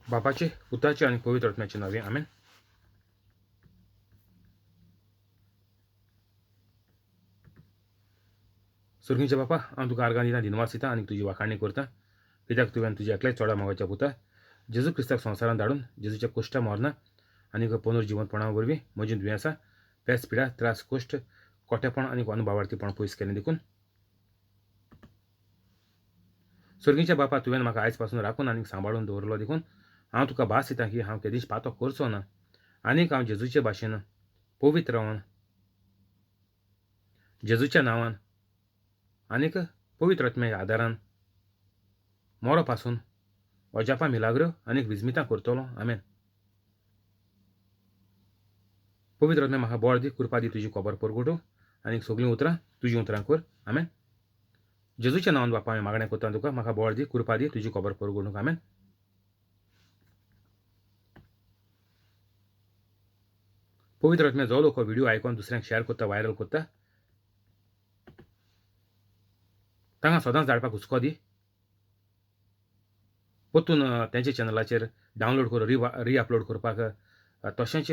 बापाचे, पुताचे आनी पवित्र आत्म्याचे नांवे, आमेन. सर्गींचे बापा, हांव तुका आर्गां दिता, दिनवास दिता आनी तुजी वाखाणी करता, कित्याक तुवें तुज्या एकल्याच चोडा मोगाच्या पुता जेजू क्रिस्ताक संवसारांत धाडून जेजूच्या कुश्टा मरना आनी पुनर्जिवंतपणा वरवीं म्हजीं दुयेंसां, पेस, पिडा, त्रास, कुश्ट, कोटेपण आनी अनभावार्थीपण पयस केलें देखून. सर्गीच्या बापा, तुवें म्हाका आयज पासून राखून आनी सांबाळून दवरलो देखून हांव तुका भास दिता की हांव केदींच पातो करचो ना आनीक हांव जेजूचे भाशेन पवित्र रावन जेजूच्या नांवान आनीक पवित्र आत्म्याच्या आदारान मोरो पासून अजापां, मिलाग्रो आनीक विजमितां करतलो. आमेन. पवित्र आत्म्या, म्हाका बळ दी, कृपा दी, तुजी खबर परगटूं आनीक सगळीं उतरां तुजीं उतरां कर. आमेन. जेजूच्या नांवान बापा हांवें मागणें करता तुका, म्हाका बळ दी, कृपा दी, तुजी खबर परगटूंक. आमेन. पवित्र आत्म्या, जो लोक व्हिडिओ आयकून दुसऱ्यांक शेअर करता, व्हायरल करता, तांकां सदांच धाडपाक हुस्को दी. परतून तेंच्या चॅनलाचेर डावनलोड करून री अपलोड करपाक, तशेंच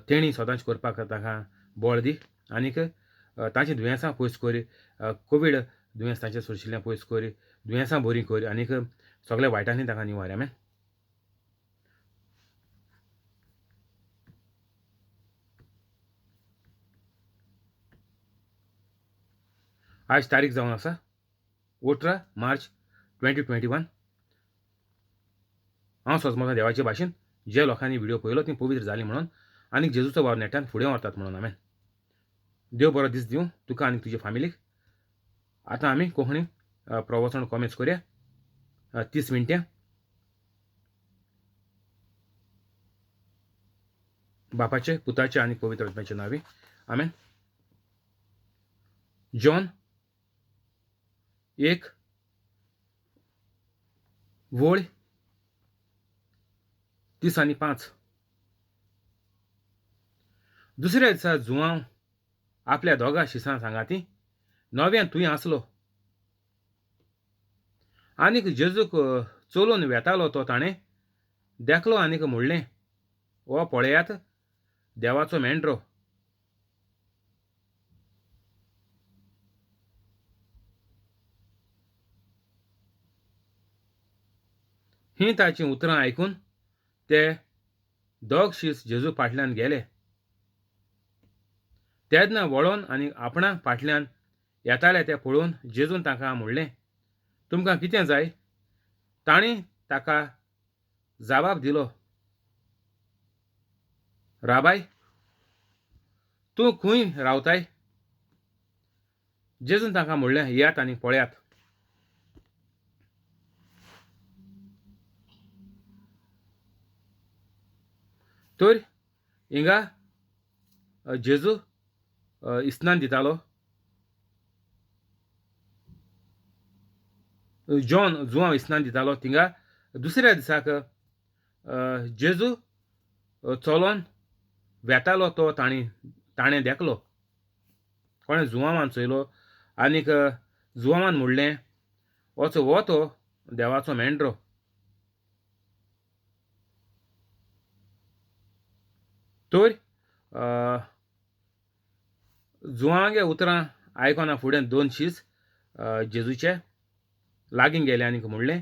तेणी सदांच करपाक तांकां बळ दी आनीक तांची दुयेंसां पयस कर, कोवीड दुयेंस तांचे सोरशिल्लें पयस कर, दुयेंसां बरीं कर आनीक सगळ्या वायटांनी तांकां निवार. आमेन. आज तारीख जावन आसा 18 मार्च 2021. हांव सजमता देवाचे भाशेन जे लोकांनी व्हिडिओ पळयलो ती पवित्र जाली म्हणून आनीक जेजूचो वावर नेटान फुडें व्हरतात म्हणून. आमेन. देव बरो दीस दिवं तुका आनी तुज्या फामिलीक. आतां आमी कोंकणी प्रवचन कॉमेंस करया 30 मिनटां. बापाचे, पुताचे आनी पवित्र आत्म्याचे नांवे, आमेन. जॉन 1 वळ 30 आनी 5. दुसऱ्या दिसा जुवांव आपल्या दोगा शिसां सांगाती नव्यान थंय आसलो आनीक जेजूक चलून वेतालो तो ताणें देखलो आनीक म्हणलें, हो पळयात देवाचो मेंढरो. हीं ताचीं उतरां आयकून ते दोग शीस जेजू फाटल्यान गेले. तेन्ना वळोन आनी आपणा फाटल्यान येताले ते पळोवन जेजून तांकां म्हणलें, तुमकां कितें जाय? तांणी ताका जबाब दिलो, राबाय, तूं खंय रावताय? जेजून तांकां म्हणलें, येयात आनी पळयात. तर हिंगा जेजू इस्नान दितालो. जॉन जुआंव इस्नान दितालो. थिंगा दुसऱ्या दिसाक जेजू चलोन वेतालो तो ताणें देखलो. कोणें जुआंवान चोयलो आनीक जुआंवान म्हणलें, वच हो तो देवाचो मेंढरो. तर जुआंवागे उतरां आयकना फुडें दोन शीस जेजूचे लागीं गेले आनीक म्हणलें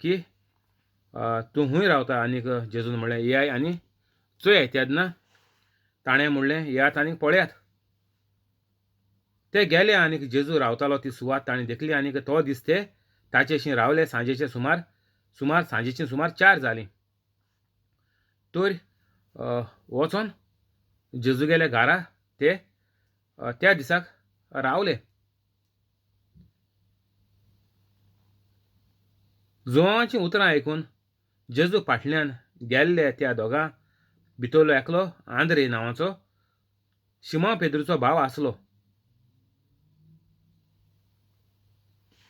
की तूं खंय रावता? आनीक जेजून म्हणलें, येयाय आनी चोयाय. तेन्ना ताणें म्हणलें, येयात आनी पळयात. ते गेले आनीक जेजू रावतालो ती सुवात ताणें देखली आनीक तो दीस ते ताचेशी रावले. सांजेचे सुमार सुमार सांजेची सुमार 4 जालीं. तर वचोन जेजू गेले घरा ते त्या दिसाक रावले. जुआंवाचीं उतरां आयकून जेजू फाटल्यान गेल्ले त्या दोगां भितरलो एकलो आंद्रे नांवाचो शिमांव पेद्रूचो भाव आसलो.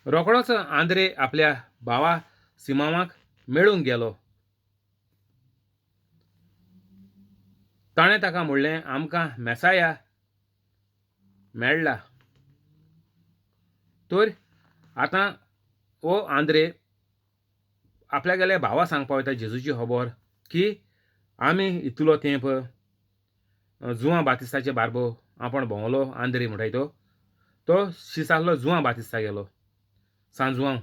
रोखडोच आंद्रे आपल्या भावा सिमांवाक मेळूंक गेलो. ताणें ताका म्हणलें, आमकां मेसाया मेळ्ळा. तर आतां हो आंद्रे आपल्यागेल्या भावा सांगपा वयता जेजूची खबर की आमी इतलो तेंप जुवां बातिस्ताचे बारबो आपूण भोंवलो आंद्रे म्हणटाय तो तो शीस आसलो जुवां बातिस्ता गेलो सांजुआंव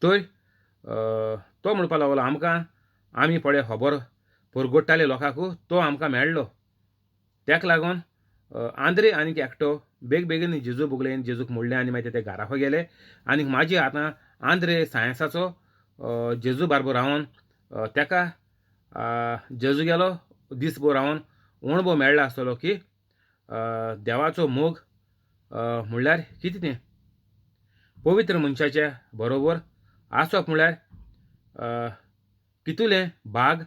तर तो म्हणपाक लागलो आमकां आमी पळय खबर परगट्टाले लोकांक तो आमकां मेळ्ळो. ताका लागून आंद्रे आनीक एकटो बेग बेगीन जेजू बगलेन जेजूक म्हणलें आनी मागीर ते घरा खंय गेले आनी मागीर आतां आंद्रे सायन्साचो जेजू बारबो रावन ताका जेजू गेलो दीसभर रावन अणभव मेळ्ळा आसतलो की देवाचो मोग म्हणल्यार कितें तें पवित्र मनशाच्या बरोबर आसप म्हणल्यार कितुलें भाग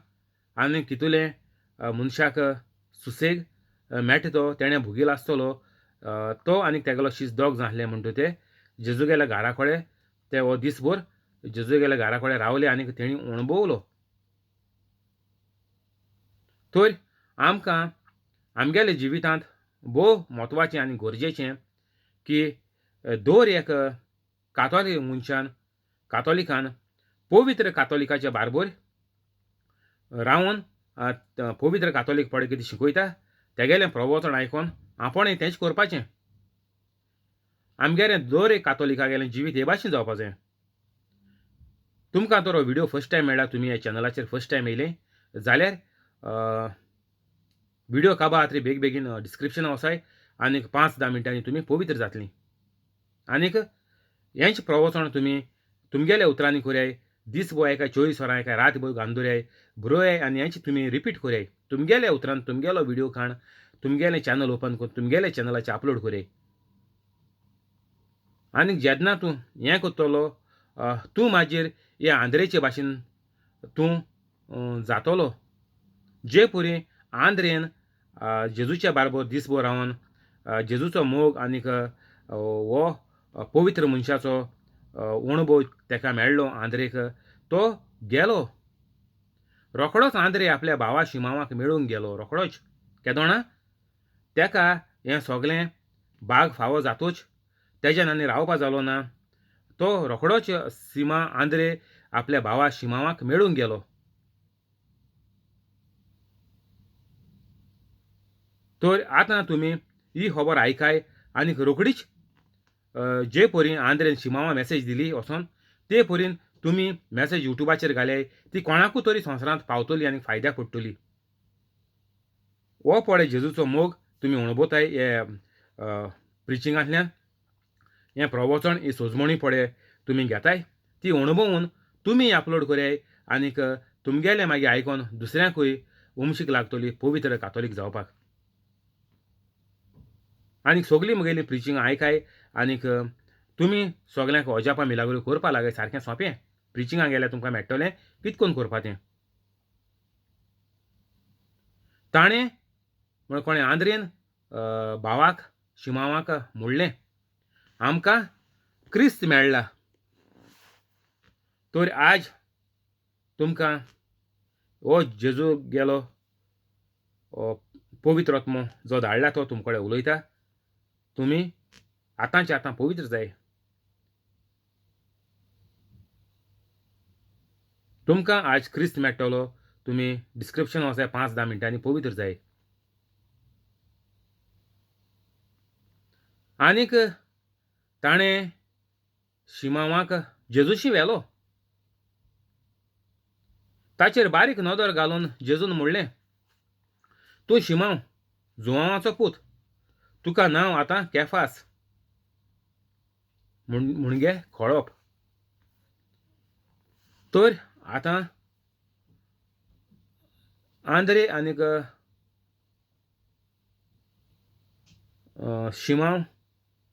आनी कितुलें मनशाक सुसेग मेळटा तो तेणें भोगिलो आसतलो. तो आनी तेगेलो शीस दोग जाण आसले म्हणटा ते जेजू गेल्या घरा कडेन ते हो दीसभर जेजू गेल्या घरा कडेन रावले आनी तेणी अणभवलो. तर आमकां आमगेल्या जिवितांत भोव म्हत्वाचें आनी गरजेचें की दर एक कातोलीक मनशान कातोलिकान पवित्र कातोलिकाच्या बारबर रावन पवित्र कातोलीक पळय कितें शिकयता तेगेलें प्रवचन आयकोन आपणें तेंच करपाचें. आमगेलें दर एक कातोलिकागेलें जिवीत हे भाशेन जावपा जाय. तुमकां तर हो व्हिडियो फर्स्ट टायम मेळ्ळा, तुमी ह्या चॅनलाचेर फर्स्ट टायम येयले जाल्यार व्हिडियो काबार तरी बेग बेगीन डिस्क्रिप्शन वचाय आनीक 5-10 मिनटांनी तुमी पवित्र जातलीं. आनीक हेंच प्रवचन तुमी तुमगेल्या उतरांनी करयाय, दीस भर एका 24 वरां एका रात भर घालून दवराय बरोय आनी हेंच तुमी रिपीट करयाय तुमगेल्या उतरान. तुमगेलो व्हिडियो काण तुमगेलें चॅनल ओपन करून तुमगेल्या चॅनलाचेर अपलोड करयाय. आनी जेन्ना तूं हें करतलो तूं मागीर हे आंद्रेचे भाशेन तूं जातलो. जे परी आंद्रेन जेजूच्या बारबर दीसभर रावन जेजूचो मोग आनीक हो पवित्र मनशाचो अणभव ताका मेळ्ळो आंद्रेक, तो गेलो रोखडोच आंद्रे आपल्या भावा शिमावाक मेळूंक गेलो रोखडोच. केदोणा ताका हें सगळें भाग फावो जातूच तेज्यान आनी रावपा जालो ना. तो रोखडोच सीमा आंद्रे आपल्या भावा शिमावाक मेळूंक गेलो. तर आतां तुमी ही खबर आयकाय आनीक रोखडीच जे परी आंद्रेन शिमावा मॅसेज दिली वचोन ते परीन तुमी मॅसेज युट्यूबाचेर घाले ती कोणाकूय तरी संवसारांत पावतली आनी फायद्याक पडटली. हो पळय जेजूचो मोग तुमी अणभवताय हे प्रिचिंगांतल्यान, हें प्रवचन ही सोजमणी पळय तुमी घेताय ती अणभवून तुमी अपलोड करयाय आनीक तुमगेलें मागीर आयकोन दुसऱ्यांकूय उमशीक लागतली पवित्र कातोलीक जावपाक. आनीक सगळीं म्हगेलीं प्रिचींग आयकाय आनीक तुमी सगल्यांक अजापां मिलाग्रो करपा लागाय. सारकें सोंपें प्रिचिंगाक गेल्यार तुमकां मेळटलें कितें करून करपा तें. ताणें म्हण कोणें आंद्रेन भावाक शिमावाक म्हणलें आमकां क्रिस्त मेळ्ळा. तर आज तुमकां हो जेजू गेलो पवित्र आत्मो जो धाडला तो तुमकडे उलयता, तुमी आतांचे आतां पवित्र जाय. तुमकां आज क्रिस्त मेळटलो, तुमी डिस्क्रिप्शन वचाय 5-10 मिनटांनी पवित्र जाय. आनीक ताणें शिमावाक जेजूशी व्हेलो. ताचेर बारीक नदर घालून जेजून म्हणलें तूं शिमांव जुवांवाचो पूत, तुका नांव आतां केफास म्हणगे खळप. तर आतां आंद्रे आनीक शिमांव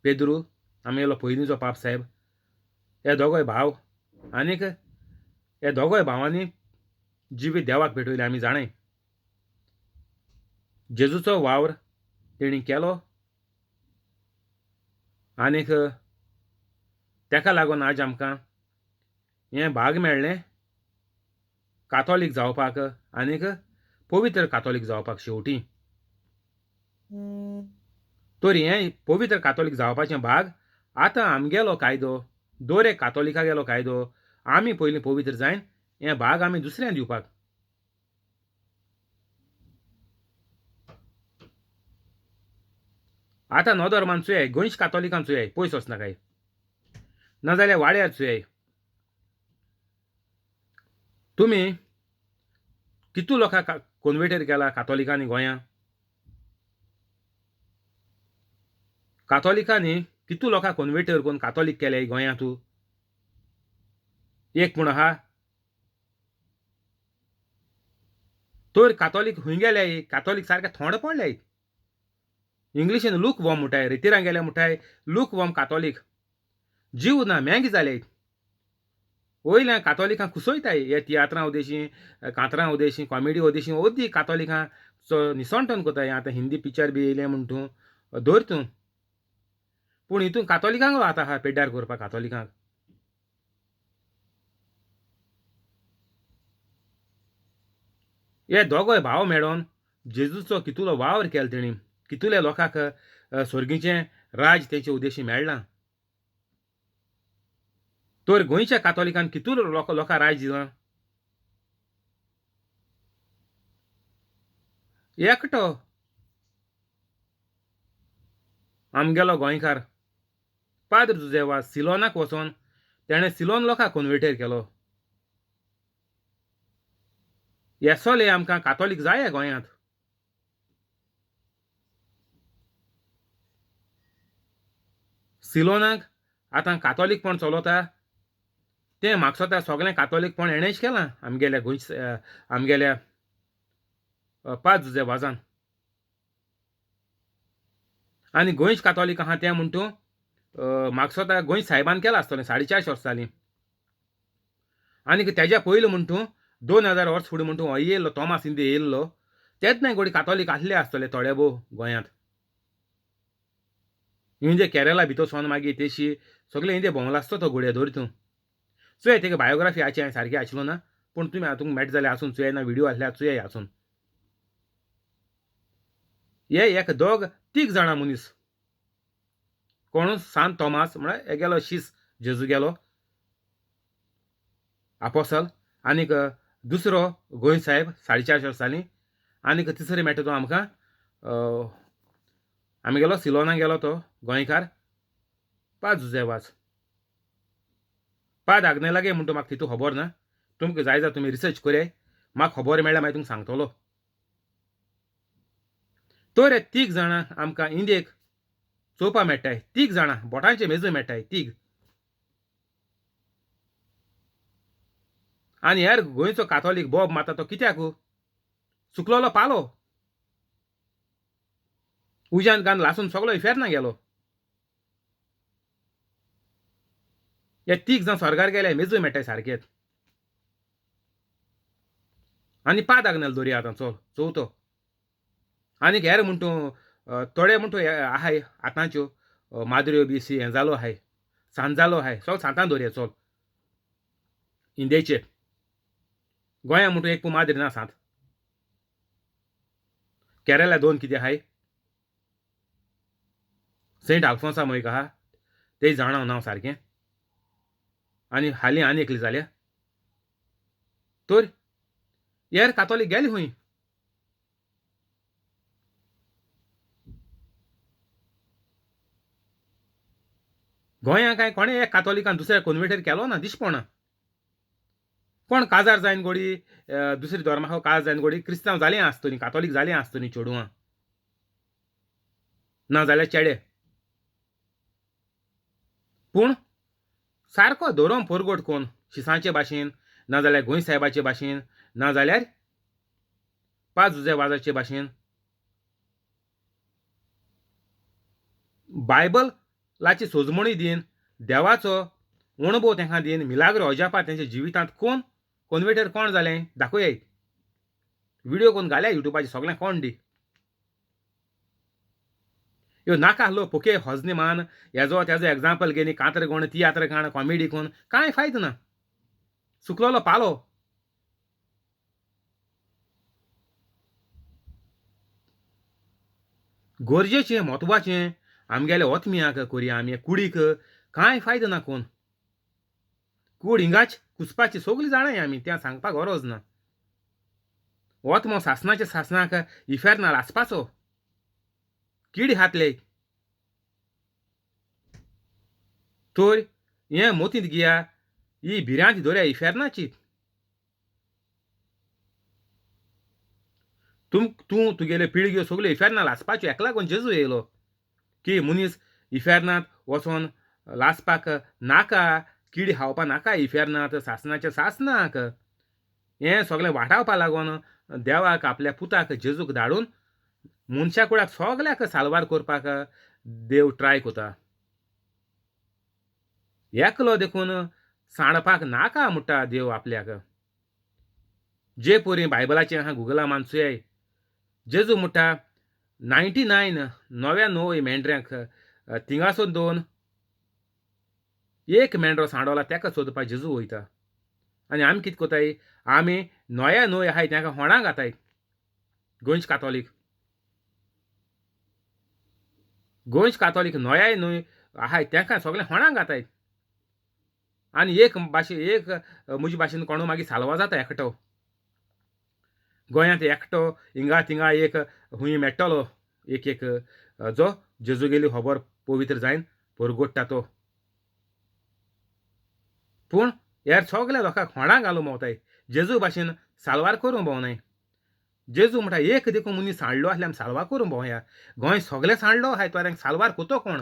पेद्रू आमगेलो पयलींचो पाप साहेब हे दोगोय भाव आनीक हे दोगोय भावांनी जिवीत देवाक पेटयलें आमी जाणाय. जेजूचो वावर तेणी केलो आनीक ताका लागून आज आमकां हें भाग मेळ्ळें कातोलीक जावपाक आनीक पवित्र कातोलीक जावपाक शेवटी. तर हें पवित्र कातोलीक जावपाचें भाग आतां आमगेलो कायदो दर एक कातोलिका गेलो कायदो आमी पयलीं पवित्र जायन हें भाग आमी दुसऱ्यांक दिवपाक. आतां नदर मान चोयाय, गोंयच कातोलिकान चोयाय, पयस वचनाकाय, नाजाल्यार वाड्यार चोयाय. तुमी कितू लोकांक कोनवेटर केला कातोलिकांनी गोंया? कातोलिकांनी कितू लोकांक कोनवेटर करून कातोलीक केले गोंयांत? तूं एक म्हूण आहा तर कातोलीक खंय गेले? कातोलीक सारके थोंड पडले. इंग्लिशीन लूक वॉम म्हणटाय, रेतिरां गेले म्हणटाय लूक वॉम कातोलीक. जीव ना, मँग जाले. वयल्यान कातोलिकांक खुसयताय हे तियात्रां उदेशी, कांतरां उदेशी, कॉमेडी उदेशी, ओद्दी कातोलिकां निसणटन कोताय. आतां हिंदी पिक्चर बी येयलें म्हूण तूं धर तूं, पूण हितून कातोलिकांक आतां आहा पेड्ड्यार करपाक कातोलिकांक. हे दोगोय भाव मेळोन जेजूचो कितुलो वावर केलो तेणी, कितुल्या लोकांक स्वर्गीचें राज तेंचे उद्देशी मेळ्ळां. तर गोंयच्या कातोलिकान कितुलो लोकांक राज दिलां? एकटो आमगेलो गोंयकार पाद्र जुजेवा सिलोनाक वचोन तेणें सिलोन लोकांक कोनवेटर केलो. येसोले आमकां कातोलीक जाय गोंयांत. सिलोनाक आतां कातोलीकपण चलता तें म्हाका सगळें कातोलीकपण हेणेंच केलां आमगेल्या गोंय आमगेल्या पाद्र जुजेवाजान. आनी गोंयच कातोलीक आहा तें म्हण तूं म्हाका दिसता गोंय सायबान केलां आसतलें 450 वर्सां जालीं. आनी तेज्या पयलीं म्हण तूं 2000 वर्स फुडें म्हण तूं हो येयल्लो तोमास इंदे येयल्लो तेन्ना घोडी कातोलीक आसले आसतले थोडे भोव गोंयांत. इंदे केरला भितर सोन मागीर तेशी सगळे इंदे भोंवलो आसतो तो घोडये धर तूं. चोय तेगे बायोग्राफी आची हांवें सारकी आशिल्लो ना, पूण तुमी तुमकां मेळटा जाल्यार आसून चोय ना, व्हिडियो आसल्यार चोय आसून. हे एक दोग तीग जाणां मनीस कोण सांत तोमास म्हळ्यार हेगेलो शीस जेजू गेलो आपोसल, आनीक दुसरो गोंय साहेब 450 वर्सांनी, आनीक तिसरो मेळटा तो आमकां आमी गेलो सिलोना गेलो तो गोंयकार पाद जुजेवाज. पाद आग्नेलागे म्हणटा म्हाका तितू खबर ना, तुमकां जाय जाल्यार तुमी रिसर्च करयाय, म्हाका खबर मेळ्ळ्यार मागीर तुमकां सांगतलो. तर हे तीग जाणां आमकां इंडियेक चोवपा मेळटाय, तीग जाणां बोटांचे मेजून मेळटाय तीग. आनी हेर गोंयचो कातोलीक बोब मारता तो कित्याक? सुकलोलो पालो उज्यान घालून लासून सगलो इफेर्ना गेलो. हे तीग जाण स्वर्गार गेले मेजून मेळटाय सारकेच. आनी पाद आग्नेल दवरया आतां चल चवथो. आनीक हेर म्हण तूं थोडे म्हण तूं आहाय आतांच्यो माद्र्यो बी सी हें जालो आहाय सांत जालो आहाय सगळो सांतान दवरया चल इंडियेचे. गोंया म्हण तूं एक पूण माद्री ना सांत. केरला दोन कितें आहाय, सेंट आल्फोन्सा मोय आहा ते जाणा नांव सारकें, आनी हालीं आनी एकली जाल्या. तर हेर कातोलीक गेले खंय? गोंयांत कांय कोणें एक कातोलिकान दुसऱ्या कोनवेटर केलो ना दिसपणा. कोण काजार जायन गोडी दुसरी धर्मा काजार जायन गोडी क्रिस्तांव जालीं आसतलीं, कातोलीक जालीं आसतलीं चेडवां ना जाल्यार चेडे. पूण सारको धोरोम पोरगोट कोण शिसांचे भाशेन ना जाल्यार गोंय साहेबाचे भाशेन ना जाल्यार पाद जुजे वाजाचे भाशेन बायबलाची सोजमणी दीन, देवाचो अणभव तेंकां दीन, मिलाग्र अजापा तेंच्या जिवितांत कोण कोनवेटर कोण जालें दाखोवया. व्हिडियो कोण घाल्या युट्यूबाचेर सगळें कोण दी. ह्यो नाका आहलो पोके हजनी मान हेजो तेजो एग्जाम्पल घेवन कांतर कोण तियात्र काण कॉमेडी कोण कांय फायदो ना. सुकलोलो पालो. गरजेचें म्हत्वाचें आमगेले ओतम्याक करया आमी कुडीक कांय फायदो ना कोण. कूड हिंगाच कुसपाची सोगली जाणाय आमी, तें सांगपाक गरज ना. वत सासणाच्या सासणाक इफेर्नार आसपाचो किडी घातले तर हें मोतींत घेया, ही भिरांत दवरया इफेर्नाची. तूं तुगेल्यो पिळग्यो सगल्यो इफेर्नार लासपाच्यो. हेका लागून जेजू येयलो की मनीस इफेर्नांत वचोन लासपाक नाका, किडी खावपा नाका इफेर्नांत सासणाच्या सासणाक. हें सगळें वाटावपा लागून देवाक आपल्या पुताक जेजूक धाडून मनशा कुडाक सगळ्याक साल्वार करपाक देव ट्राय करता. एकलो देखून सांडपाक नाका म्हणटा देव आपल्याक. जे परी बायबलाचें आहा गुगला मानसुयाय, जेजू म्हणटा 99 णव्या मेंढऱ्यांक थिंगासून दोन एक मेंढरो सांडोला तेका सोदपाक जेजू वयता. आनी आमी कितें कोताय, आमी नव्या न्हय आहाय तेंका होणां घाताय. गोंयचे कातोलीक, गोंयचे कातोलीक नव्याय न्हय आहाय तेंका सगळें होणां घाताय. आनी एक भाशे एक म्हजे भाशेन कोणू मागीर साल्वार जाता एकटो. गोंयांत एकटो हिंगा थिंगा एक हुंय मेळटलो एक एक जो जेजूगेली खबर पवित्र जायन परगोडटा तो. पूण हेर सगल्या लोकांक होणां घालूंक भोंवताय, जेजू भाशेन साल्वार करूंक भोंवनाय. जेजू म्हणटा एक देखून मनीस सांडलो आसल्यार आमी साल्वार करूंक भोंवया. गोंय सगळें सांडलो आहाय तो तांकां साल्वार कोतो कोण?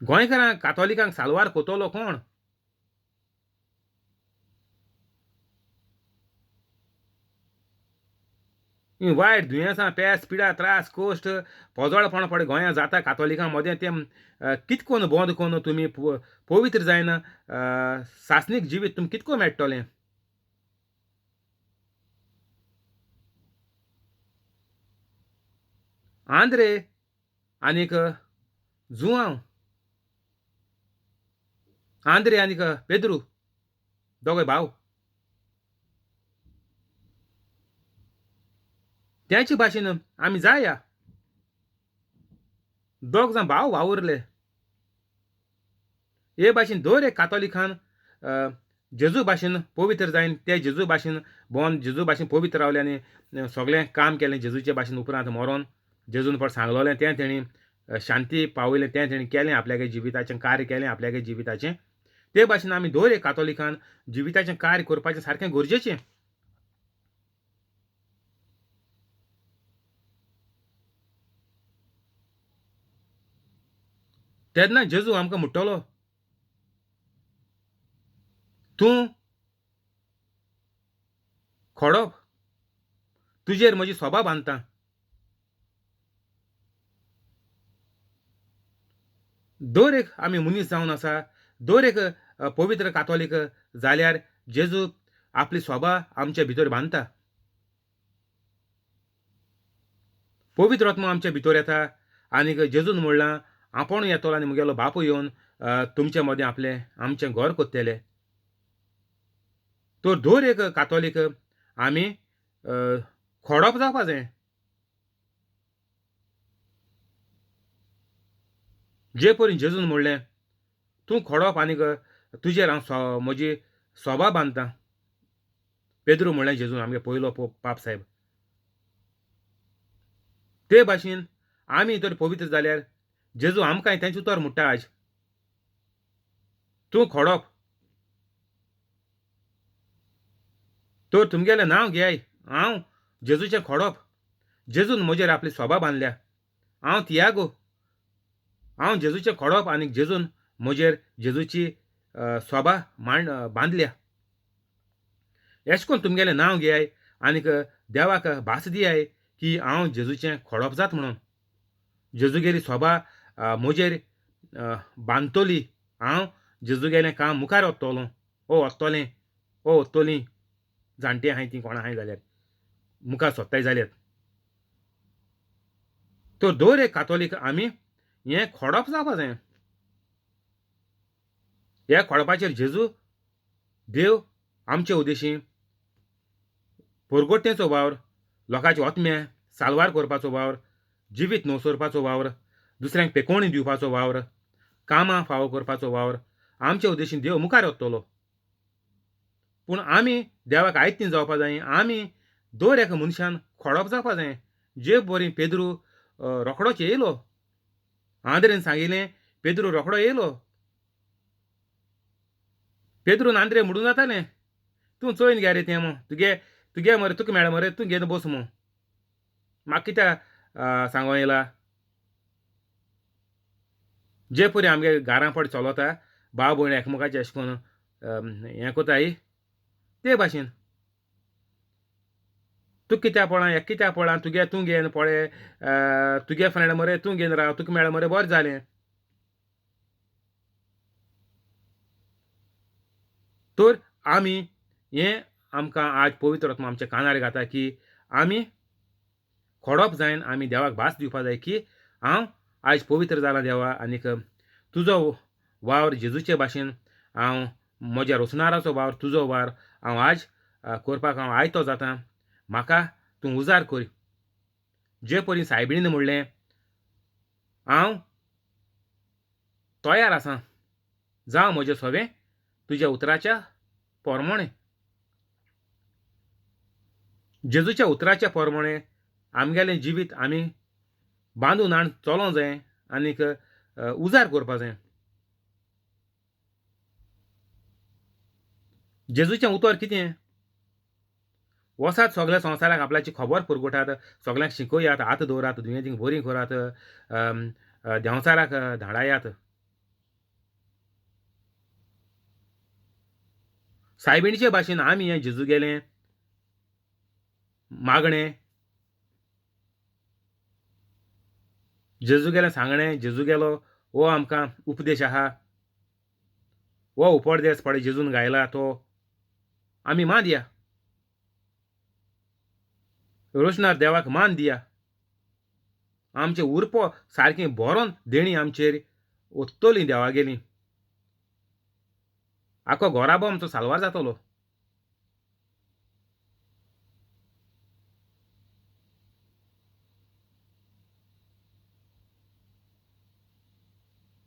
गोंयकारांक कातोलिकांक साल्वार कोतलो कोण? ही वायट दुयेंसां, पेस, पिडा, त्रास, कश्ट, पोजोळपण पडे गोंयांत जाता कातोलिकां मदें तें कित कोन्न बंद कोन्न तुमी पवित्र जायना सासणीक जिवीत तुमकां कित कोन्न मेळटलें? आंद्रे आनीक जुआंव, आंद्रे आनीक पेद्रू दोगय भाव, त्याचे भाशेन आमी जाया. दोग जाण भाव वावुरले. हे भाशेन दर एक कातोलिकान जेजू भाशेन पवित्र जायन ते जेजू भाशेन भोंवन जेजू भाशेन पवित्र रावले आनी सगळें काम केलें जेजूचे भाशेन. उपरांत मरोन जेजून फट सांगलोलें तें तेणी शांती पावयलें, तें तेणी केलें, आपल्यागे जिविताचें कार्य केलें आपल्यागे जिविताचें. ते भाशेन आमी दर एक कातोलिकान जिविताचें कार्य करपाचें सारकें गरजेचें. तेन्ना जेजू आमकां म्हणटलो तूं खोडप, तुजेर म्हजी सोबा बांदता. दर एक आमी मनीस जावन आसा, दर एक पवित्र कातोलीक जाल्यार जेजू आपली सोबा आमच्या भितर बांदता. पवित्र आत्मो आमच्या भितर येता आनीक जेजून म्हणलां आपूण येतलो आनी म्हगेलो बापूय येवन तुमचे मदें आपलें आमचें घर कोत्तले. तर दर एक कातोलीक आमी खोडप जावपा जाय. जे परी जेजून म्हणलें तूं खोडप आनीक तुजेर हांव म्हजी सोबा बांदता. पेद्रू म्हणलें जेजून आमगे पयलो पाप साहेब. ते भाशेन आमी तर पवित्र जाल्यार जेजू आमकांय तेंच उतर म्हणटा आज, तूं खोडप तर तुमगेलें नांव घेयाय, हांव जेजूचें खोडप, जेजून म्हजेर आपली सोबा बांदल्या, हांव तियागो, हांव जेजूचें खोडप आनी जेजून म्हजेर जेजूची सोबा मांड बांदल्या. एश कोन्न तुमगेलें नांव घेयाय आनीक देवाक भास दियाय की हांव जेजूचें खोडप जात म्हणून. जेजूगेली सोबा म्हजेर बांदतली, हांव जेजूगेलें काम मुखार वतलो, ओ वतलें, ओ वतली. जाणटी आहाय ती कोण आहाय जाल्यार मुखार सोदताय जाल्यार. तर दर एक कातोलीक आमी हें खोडप जावपा जाय. ह्या खोडपाचेर जेजू देव आमचे उद्देशी पोरगोट्टेचो वावर, लोकांचे आत्मे साल्वार करपाचो वावर, जिवीत नवसरपाचो वावर, दुसऱ्यांक पेकोवणी दिवपाचो वावर, कामां फावो करपाचो वावर आमचे उद्देशीन देव मुखार वतलो. पूण आमी देवाक आयतीन जावपा जाय, आमी दर एका मनशान खोडप जावपा जाय. जे बरी पेद्रू रोखडोच येयलो, आंद्रेन सांगिल्लें, पेद्रू रोखडो येयलो. पेद्रून आंद्रे म्हणून जातालें, तूं चोयन घे रे तें मो, तुगे तुगे मरे तुका मेळ मरे, तूं घेवन बस मो, म्हाका कित्याक सांगो येयला. जे परी आमगे घरां पड चलोता, भाव भयण एकमेकाचें अशें करून हें कोताय ते भाशेन. तूं कित्याक पळय, हेका कित्याक पळय, तुगे तूं घेवन पळय, तुगे फ्रेंड मरे तूं घेवन राव, तुका मेळ मरे बरें जालें. तर आमी हें आमकां आज पवित्र आत्मा आमच्या कानार घाता की आमी खोडप जायन, आमी देवाक भास दिवपा जाय की हांव आयज पवित्र जाला देवा, आनीक तुजो वावर जेजूचे भाशेन हांव म्हज्या रोसणाराचो वावर तुजो वावर हांव आज करपाक हांव आयतो जाता, म्हाका तूं उजार कर. जे परी सायबिणीन म्हणलें, हांव तयार आसा, जावं म्हजें सगळें तुज्या उतराच्या पोरमोणें. जेजूच्या उतराच्या पोरमोणें आमगेलें जिवीत आमी बांदून हाण चलोंक जाय आनीक उजार करपा जाय. जेजूचें उतर कितें? वसात सगळ्या संवसाराक आपल्याची खबर पुरगुटात, सगळ्यांक शिकयात, हात दवरात, दुयेंतींक बरीं करात, देंवचाराक धाडायात. सायबिणीचे भाशेन आमी हें जेजू गेलें मागणें, जेजू गेलें सांगणें, जेजू गेलो हो आमकां उपदेश आहा, हो उपरदेस पळय जेजून गायला तो आमी मान दिया, रोशनार देवाक मान दिया. आमचें उरपो सारकें भरोन देणी आमचेर ओत्तली देवागेली, आखो घराबो आमचो साल्वार जातलो.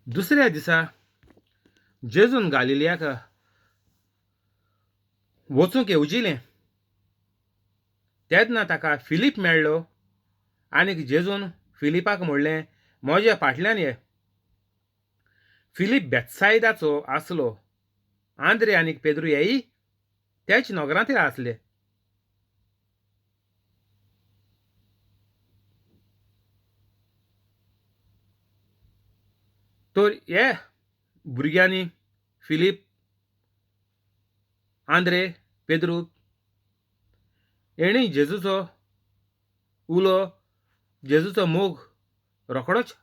दुसऱ्या दिसा जेजून गालिलियाक वचूंक येवजिलें. तेन्ना ताका फिलीप मेळ्ळो आनी जेजून फिलिपाक म्हणलें, म्हज्या फाटल्यान ये. फिलीप बेतसायदाचो आसलो. आंद्रे आनी पेद्रू हेय त्याच नगरांतय आसले. तर हे भुरग्यांनी फिलीप, आंद्रे, पेद्रू हेणी जेजूचो उलो, जेजूचो मोग रोखडोच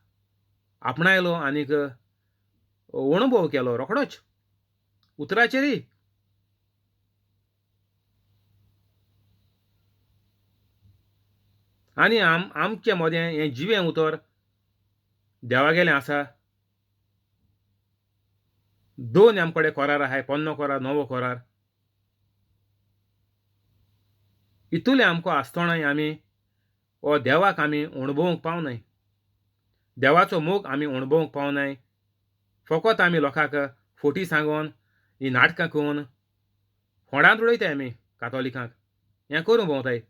आपणायलो आनीक अणभव केलो रोखडोच उतराचेरय. आनी आमचे मदें हें जिवें उतर देवागेलें आसा. दोन आमकडे करार आहाय, पोन्नो करार, नवो करार. इतुलें आमकां आसतनाय आमी हो देवाक आमी अणभवूंक पावनाय, देवाचो मोग आमी अणभवूंक पावनाय. फकत आमी लोकांक फोटी सांगून, ही नाटकां करून फोंडांत उडयताय आमी कातोलिकांक, हें करूंक भोंवताय.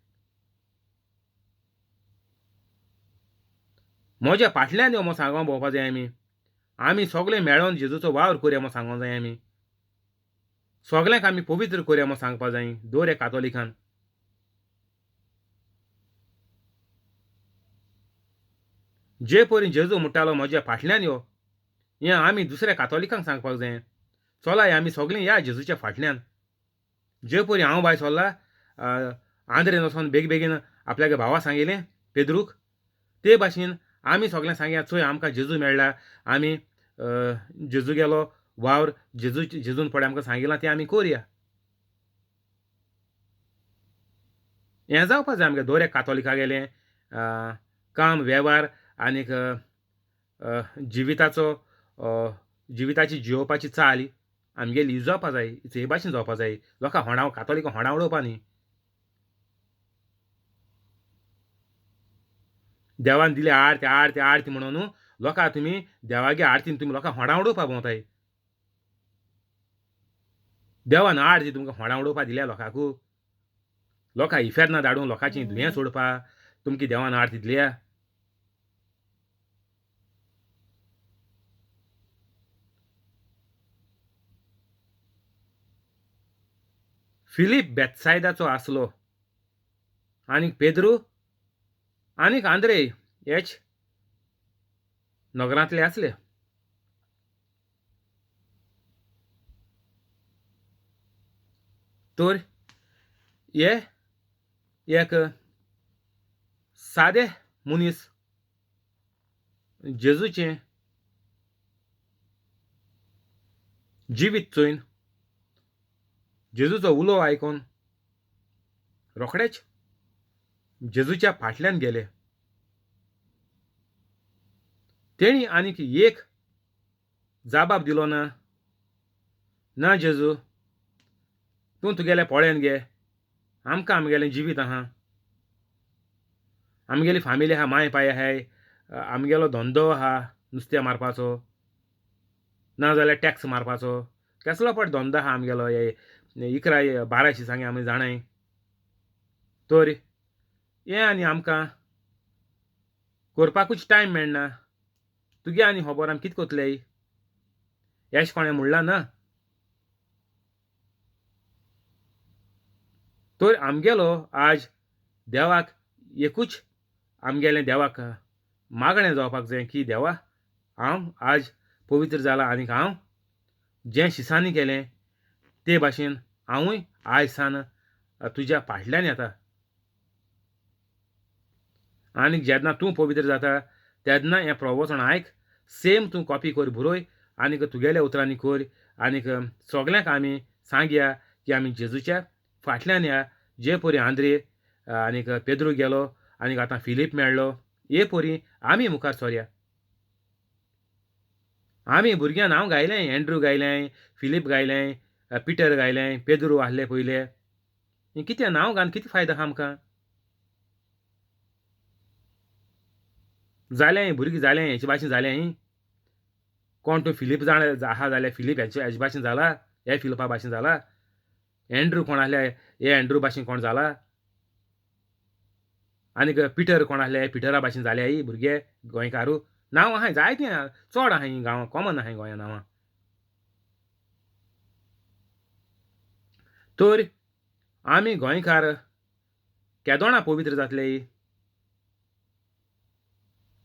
म्हज्या फाटल्यान यो म्हूण सांगोंक भोंवपा जाय आमी. आमी सगळे मेळोन जेजूचो वावर करया म्हूण सांगोंक जाय आमी. सगळ्यांक आमी पवित्र करया म्हूण सांगपा जाय दर एक कातोलिकान. जे परी जेजू म्हणटालो म्हज्या फाटल्यान यो, हें आमी दुसऱ्या कातोलिकांक सांगपाक जाय. चलाय आमी सगळीं या जेजूच्या फाटल्यान. जे परी हांव भायर सरला, आंद्रेन वचोन बेग बेगीन आपल्यागे भावा सांगिल्लें पेद्रूक, ते भाशेन आमी सगळ्यांक सांगया, चोय आमकां जेजू मेळ्ळा, आमी जेजू गेलो वावर जेजू जेजून पळय आमकां सांगिलां तें आमी करया. हें जावपा जाय आमगे दर एक कातोलिका गेलें काम वेव्हार आनीक जिविताचो जिविताची जियोवपाची चाल आमगेली जावपा जाय, हे भाशेन जावपा जाय. लोकां होणाव कातोलिकां होणा उडोवपा न्ही. देवान दिले आरती आरती आरती म्हणून लोकां तुमी देवागे आरतीन तुमी लोकां होडां उडोवपा भोंवताय. देवान आड ती तुमकां होडां उडोवपा दिल्या लोकांकू, लोकां इफेर्ना धाडून लोकांची दुयें सोडपा तुमकां देवान आड ती दिल्या. फिलीप बेतसायदाचो आसलो आनीक पेद्रू आनीक आंद्रे हेच नगरांतले आसले. तर हे एक सादे मनीस जेजूचें जिवीत चोयन जेजूचो उलो आयकून रोखडेच जेजूच्या फाटल्यान गेले. तेणी आनीक एक जाबाब दिलो ना, ना जेजू तूं तुगेलें पळयन गे, आमकां आमगेलें जिवीत आहा, आमगेली फामिली आहा, माय पाय आहाय, आमगेलो धंदो आहा नुस्तें मारपाचो, ना जाल्यार टॅक्स मारपाचो, केसलो पट धंदो आहा आमगेलो, हे 11 12 शिसांगे आमी जाणाय. तर हें आनी आमकां करपाकूच टायम मेळना, तुगे आनी खबर आमी कितें करतले अशें कोणें म्हणलां ना. तर आमगेलो आज देवाक एकूच आमगेलें देवाक मागणें जावपाक जाय की देवा हांव आज पवित्र जाला आनीक हांव जें शिसांनी केलें ते भाशेन हांवूय आयज सान तुज्या फाटल्यान येता. आनी जेन्ना तूं पवित्र जाता तेन्ना हें प्रवचन आयक, सेम तूं कॉपी कर बरय आनीक तुगेल्या उतरांनी कर आनीक सगल्यांक आमी सांगया की आमी जेजूच्या फाटल्यान या. जे परी आंद्रे आनीक पेद्रू गेलो आनीक आतां फिलीप मेळ्ळो, हे परी आमी मुखार सोरया. आमी भुरग्यां नांव गायलें, एंड्रू गायलें, फिलीप गायलें, पिटर गायलें, पेद्रू आहले पयले, कितें नांव घालून कितें फायदो आहा आमकां? जालें भुरगीं जालें हेचे भाशेन जालें, कोण तूं फिलीप जाण आहा जाल्यार फिलीप हेचे हेचे भाशेन जाला, हे फिलिपा भाशेन जाला, एंड्रू कोण आहले हे एंड्रू भाशेन कोण जाला, आनीक पिटर कोण आहले पिटरा भाशेन जाले ही भुरगे गोंयकारू. नांव आहाय जायतीं चड आहाय गांवां, कॉमन आहाय गोंया नांवां. तर आमी गोंयकार केदोणा पवित्र जातले?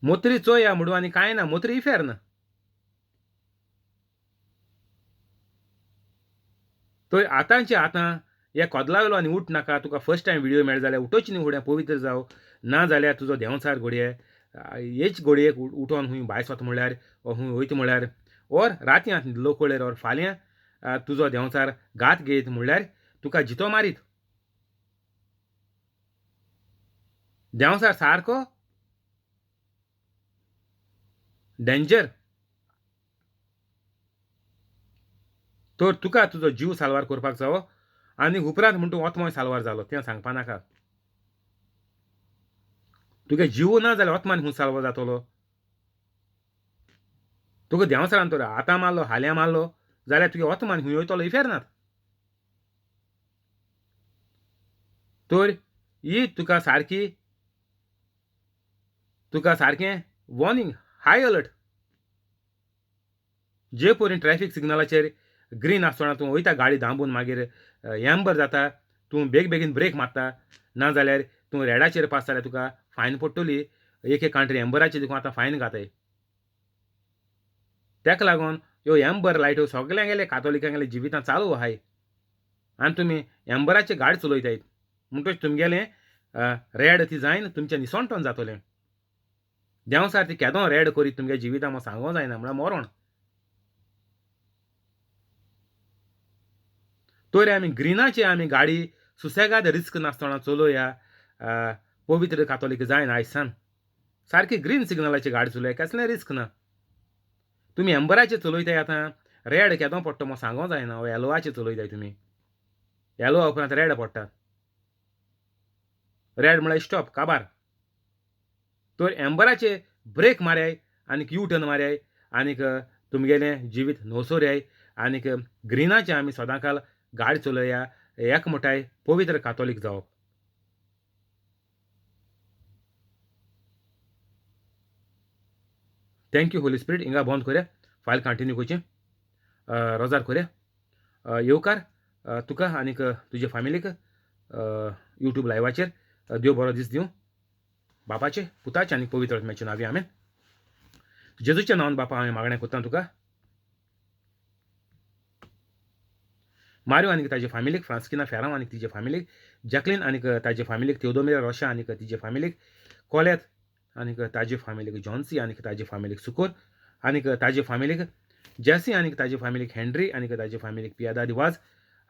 मोत्री चोया म्हणून आनी कांय ना, मोत्री इफेर्न. तर आतांचे आतां हे कोदलावयलो आनी उठ नाका, तुका फर्स्ट टायम व्हिडियो मेळ जाल्यार उठोच न्ही फुडें पवित्र जाव, ना जाल्यार तुजो देंवचार घडये हेच घडयेक उठोन खूंय भायर वता म्हणल्यार खूंय वयता म्हणल्यार ओर राती न्हिदलो कळेर ओर फाल्यां तुजो देंवचार घात घेयत म्हणल्यार तुका जितो मारीत. देंवचार सारको डेंजर. तर तुका तुजो जीव साल्वार करपाक जावो आनी उपरांत म्हण तूं ओतमोय साल्वार जालो तें सांगपा नाका. तुगे जीव ना जाल्यार ओतमान खूंय साल्वार जातलो? तुका देंवचारान तर आतां मारलो हाल्यां मारलो जाल्यार तुगे ओतमान खूंय वयतलो इफेर्नात. तर ही तुका सारकी तुका सारकें वॉर्निंग, हाय अलर्ट. जे परी ट्रॅफिक सिग्नलाचेर ग्रीन आसतना तूं वयता गाडी दांबून मागीर एम्बर जाता, तूं बेग बेगीन ब्रेक मारता, ना जाल्यार तूं रेडाचेर पास जाल्यार तुका फायन पडटली. एक एक कंट्री एम्बराचेर देखून आतां फायन घाताय. ताका लागून ह्यो एम्बर लायट्यो सगल्यांगेले कातोलिकांगेले जिवितां चालू आहाय आनी तुमी एम्बराचेर गाडी चलयताय म्हणटकच तुमगेलें रेड ती जायन तुमचें निसणटोन जातलें. देंवचार ती केदो रेड करीत तुमगे जिवितां म्हाका सांगो जायना, म्हळ्यार मरण. तर आमी ग्रिनाचे आमी गाडी सुसेगाद रिस्क नासतना चलोया, पवित्र कातोलीक जायना आयज सान सारकी ग्रीन सिग्नलाची गाडी चलया, कसलें रिस्क ना. तुमी एम्बराचेर चलयताय आतां रेड केदो पडटा म्हाका सांगो जायना, येलोवाचेर चलयताय तुमी, येलोवा उपरांत रेड पडटा, रेड म्हळ्यार स्टॉप काबार. तर एम्बराचे ब्रेक माराय आनीक यू टर्न मारयाय आनीक तुमगेलें जिवीत नवसोरयाय आनीक ग्रिनाचें आमी सदांकाल गाडी चलया एकमोठाय पवित्र कातोलीक जावप. Thank you Holi spirit. हिंगा बंद करया, फायल कंटिन्यू करची, रोजार करया. येवकार तुका आनीक तुजे फॅमिलीक यूट्यूब लायवाचेर. देव बरो दीस दिवं. बापाचे, पुताचे आनी पवित्र आत्म्याचे नांवी आमेन. जेजूच्या नांवान बापा हांवें मागणें करता तुका. मारियो आनी ताजे फॅमिलीक, फ्रांस्किना फेरांव आनी तिजे फॅमिलीक, जॅकलीन आनी ताजे फॅमिलीक, तेवदोमिरा रोशा आनी तिजे फॅमिलीक, कोलेत आनी ताजे फॅमिलीक, जॉन्सी आनी ताजे फॅमिलीक, सुकोर आनी ताजे फॅमिलीक, जेसी आनी ताजे फॅमिलीक, हेनरी आनी ताजे फॅमिलीक, पियादाद वाज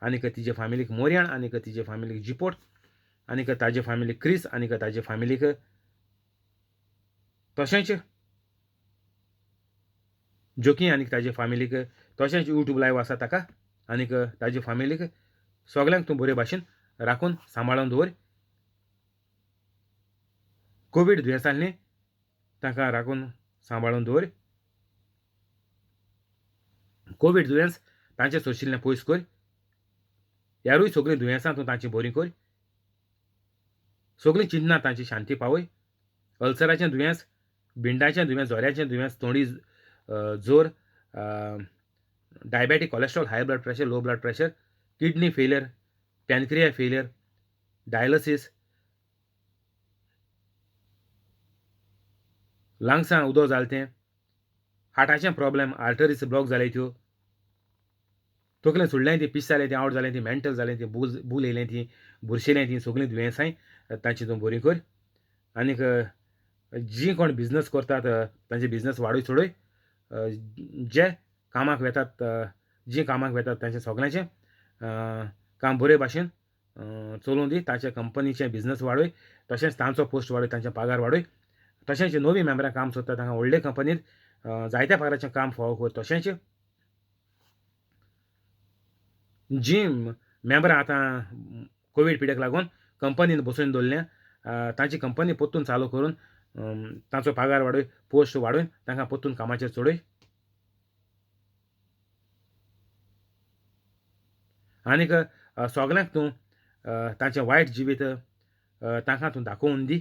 आनी तिजे फॅमिलीक, मोरियाण आनी तिजे फॅमिलीक, जिपोट आनी ताजे फॅमिलीक, क्रिस आनी ताजे फॅमिलीक, तशेंच जोकी आनी ताजे फॅमिलीक, तशेंच यूट्यूब लायव आसा ताका आनीक ताजे फॅमिलीक, सगल्यांक तूं बरे भाशेन राखून सांबाळून दवर. कोवीड दुयेंसांनी तांकां राखून सांबाळून दवर. कोवीड दुयेंस तांचे सोशिल्लें पयस कर. यारूय सगळीं दुयेंसां तूं तांची बरीं कर. सगळीं चिंतनां तांची शांती पावय. अल्सराचें दुयेंस, बिंडाचें दुयेंस, जोऱ्याचें दुयेंस, तोंडी जोर, diabetic, cholesterol, high blood pressure, low blood pressure, kidney failure, pancreas failure, dialysis, लंग्सां उदक जालें तें, हार्टाचें प्रॉब्लेम, आर्टरीज ब्लॉक जाले त्यो, तकलें सोडलें ती, पीस जालें ती, आवट जालें ती, मेंटल जालें ती, बुल बुल येयलें ती, बुरशेलें ती, सगळीं दुयेंसांय तांची तूं बरी कर. आनीक जीं कोण बिजनस करतात तांचे बिजनस वाडय चडय. जे कामाक वेतात, जीं कामाक वेतात तांचें सगळ्यांचें काम बरे भाशेन चलोवं दी. तांच्या कंपनीचें बिजनस वाडय, तशेंच तांचो पोस्ट वाडय, तांचे पगार वाडय. तशेंच नवीं मेंबरां काम सोदता तांकां व्हडले कंपनीत जायत्या पगाराचें काम फावो कर. तशेंच जीं मेंबरां आतां कोवीड पिड्याक लागून कंपनीन बसोवन दवरल्या तांची कंपनी परतून चालू करून तांचो पगार वाडय, पोस्ट वाडोवन तांकां परतून कामाचेर चडय. आनीक सगल्यांक तूं तांचें वायट जिवीत तांकां तूं दाखोवन दी.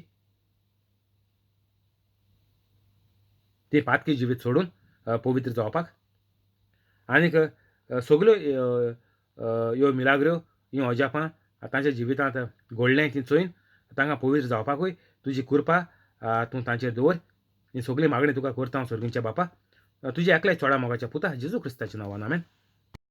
ती पातकी जिवीत सोडून पवित्र जावपाक. आनीक सगल्यो ह्यो मिलाग्रो, हीं अजापां तांच्या जिवितांत घडलें ती चोयन तांकां पवित्र जावपाकूय तुजी कृपा तूं तांचेर दवर. ही सगळी मागणी तुका करता हांव सर्गींच्या बापा, तुज्या एकल्या चोडा मोगाच्या पुता जेजू क्रिस्ताच्या नांवान, आमेन.